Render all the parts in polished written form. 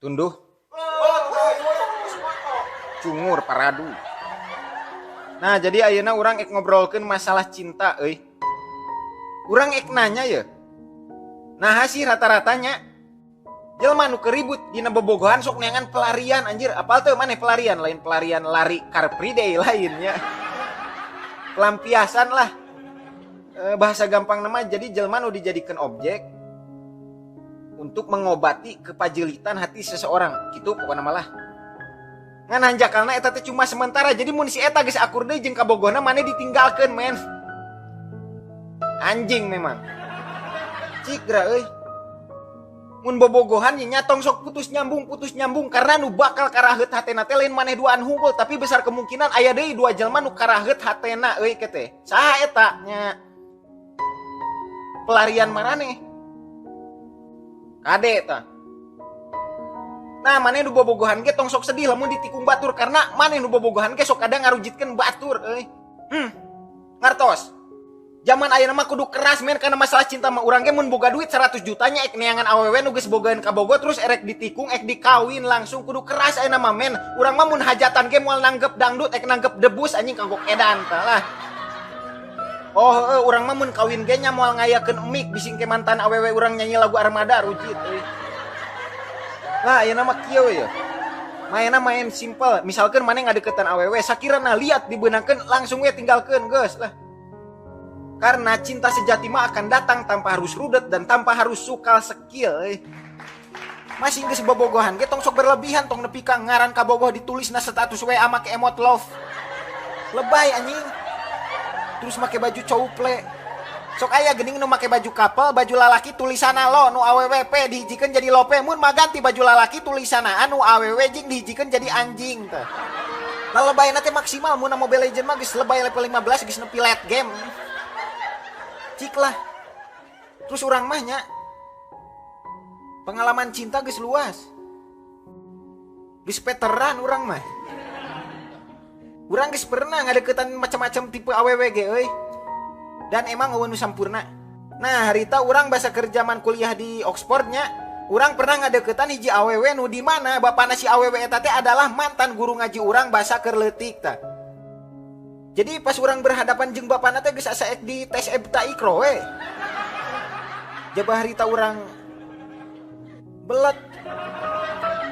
Tunduh. Cungur paradu. Nah, jadi ayeuna urang ek ngobrolkeun masalah cinta euy. Urang ek nanya ya. Nah, sih rata-ratanya jelema nu keribut dina bobogohan sok neangan pelarian anjir. Apal teu maneh pelarian? Lain pelarian lari Car Free Day lainnya. Pelampiasan lah. Bahasa gampang nama jadi jelema nu dijadikan objek untuk mengobati kepajelitan hati seseorang. Gitu pokoknya malah. Ngan hanjakalna eta teh cuma sementara. Jadi mun si eta geus akur deui jeung kabogohna maneh ditinggalkeun men. Anjing memang. Cik geura euy. Mun bobogohan nya tong sok putus nyambung karena nu bakal karaheut hatena teh lain maneh duaan hungkul tapi besar kemungkinan aya deui dua jelema nu karaheut hatena euy ke teh. Saha eta nya? Pelarian maraneh. Kade eta. Nah, maneh nu bobogohan ge tong sok sedih lamun ditikung batur karena maneh nu bobogohan ge sok kadang ngarujitkeun batur euy. Ngartos. Zaman ayeuna mah kudu keras men karena masalah cinta mah urang ge mun boga duit 100 juta nya ek neangan awewe nu geus bogaeun kabogo terus erek ditikung ek dikawin langsung kudu keras ayeuna mah men. Urang mah mun hajatan ge moal nanggep dangdut ek nanggep debus anjing kagok edan tah lah. Oh heueuh urang mah mun kawin ge nya moal ngayakeun emik bising ke mantan awewe urang nyanyi lagu Armada rujit euy. Lah ayeuna mah kieu we. Mainna main simple, misalkan maneh ngadeukeutan awewe sakirana liat dibeunangkeun langsung we tinggalkeun geus lah. Karena cinta sejati mah akan datang tanpa harus rudet dan tanpa harus sukal sekil. Masih geus bobogohan ge tong sok berlebihan tong nepi ka ngaran kabogoh ditulis na status WA make emot love. Lebay anjing. Terus make baju couple. Sok aya geuning nu make baju couple, baju lalaki tulisanna lo nu awewe P dihijikeun jadi lope mun mah ganti baju lalaki tulisanna anu awewe jeung dihijikeun jadi anjing teh. Lah lebayna teh maksimal mun Mobile Legends mah geus lebay level 15 geus nepi late game. Cik lah. Terus urang mah nya pengalaman cinta geus luas. Geus veteran urang mah. Urang geus pernah ngadeukeutan macam-macam tipe awewe ge euy. Dan emang eueun nu sampurna. Nah, harita urang basa keur zaman kuliah di Oxford nya, urang pernah ngadeukeutan hiji awewe nu di mana bapana si awewe eta teh adalah mantan guru ngaji urang basa keur leutik tah. Jadi pas urang berhadapan jeung bapana teh geus asa ek di tes ebta ikro we. Jaba harita urang belet.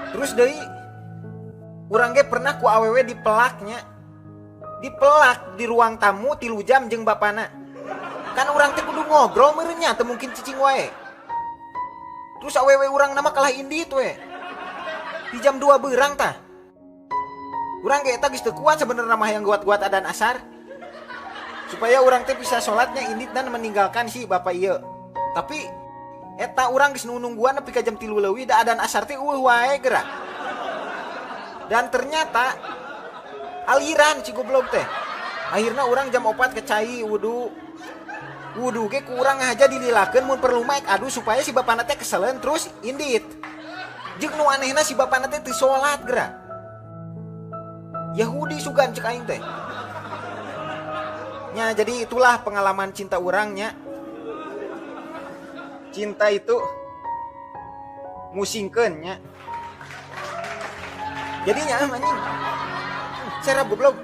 Terus deui urang ge pernah ku awewe dipelaknya. Dipelak di ruang tamu 3 jam jeung bapana. Kan urang teh kudu ngobrol meureun nya teu mungkin cicing wae. Terus awewe urang nama kalah indit we. Di jam 2 beurang tah. Urang ge eta geus teu kuat sebenarnya mah yang guat-guat adan asar. Supaya urang teh bisa salatnya indit dan meninggalkan si bapak ieu. Tapi eta urang geus nungguan nepi ka jam 3 leuwih da adan asar teh eueuh wae geura. Dan ternyata aliran si goblok teh. Akhirna urang jam 4 ke cai wudu. Wudu ge ku urang aja dililakeun mun perlu mah ek adu supaya si bapana teh keseleun terus indit. Jeung nu anehna si bapana teh teu salat geura. Yahudi sugan cek aing teh. Nya jadi itulah pengalaman cinta urangnya. Cinta itu musingkeun nya. Jadinya anjing. Cara goblok.